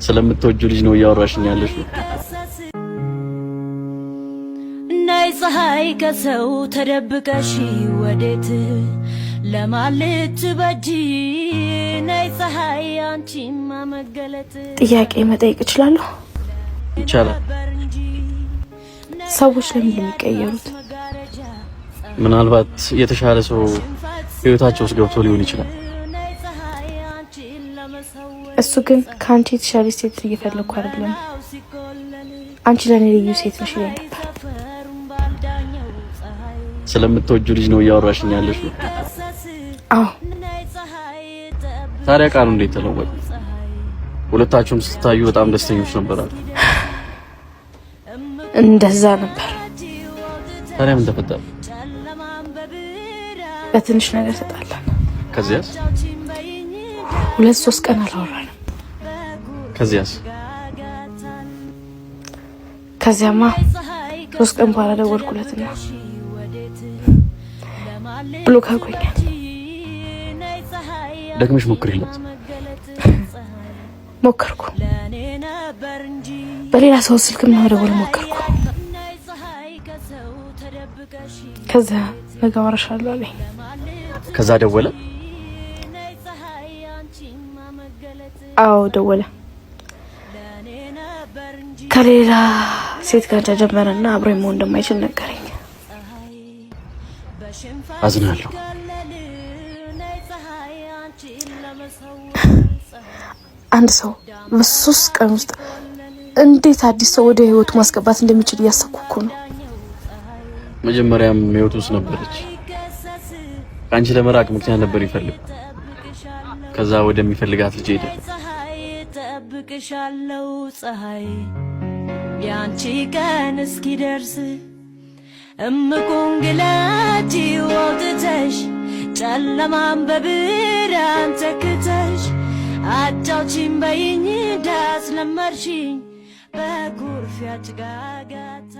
ስለምትወጂው ልጅ ነው እያወራሽኝ ያለሽው? ነይ ፀሐይ ከሰው ተደብቀሽ ወዴት ለማን ልትበጂ? ነይ ፀሐይ አንቺማ መገለጥ ጥያቄ መጠየቅ እችላለሁ? ይቻላል። ሰዎች ለምንድን ነው የሚቀየሩት? ምናልባት የተሻለ ሰው ህይወታቸው ውስጥ ገብቶ ሊሆን ይችላል። እሱ ግን ከአንቺ የተሻለች ሴት እየፈለግኩ አይደለም፣ አንቺ ለእኔ ልዩ ሴት ነሽ ይለኝ ነበር። ስለምትወጂው ልጅ ነው እያወራሽኝ ያለሽው? አዎ። ታዲያ ቃሉ እንዴት ተለወጠ? ሁለታችሁም ስትታዩ በጣም ደስተኞች ነበራችሁ። እንደዛ ነበር። ታዲያ ምን ተፈጠረ? በትንሽ ነገር ተጣላን። ከዚያስ? 2-3 ቀን አላወራንም። ከዚያስ? ከዚያማ 3 ቀን በኋላ ደወልኩለትና block አድርጎኛል። ደግመሽ ሞክሪለት። ሞከርኩ። በሌላ ሰው ስልክ መደወል ሞከርኩ። ከዛ ነገ አወራሻለሁ አለኝ። ከዛ ደወለ? አዎ ደወለ። ከሌላ ሴት ጋር ተጀመረና አብሮ መሆን እንደማይችል ነገረኝ። አዝናለሁ። አንድ ሰው በ3 ቀን ውስጥ እንዴት አዲስ ሰው ወደ ህይወቱ ማስገባት እንደሚችል እያሰብኩ እኮ ነው። መጀመሪያም ህይወቱ ውስጥ ነበረች። ከአንቺ ለመራቅ ምክንያት ነበር ይፈልግ። ከዛ ወደሚፈልጋት ልጅ ሄደ። ጠብቅሻለው ፀሐይ ያንቺ ቀን እስኪደርስ እምቁን ግለጪ ወጥተሽ ጨለማን በብርሃን ተክተሽ አጫውቺኝ በይኝ እንዳስለመድሽኝ በኩርፊያ ጭጋጋታ።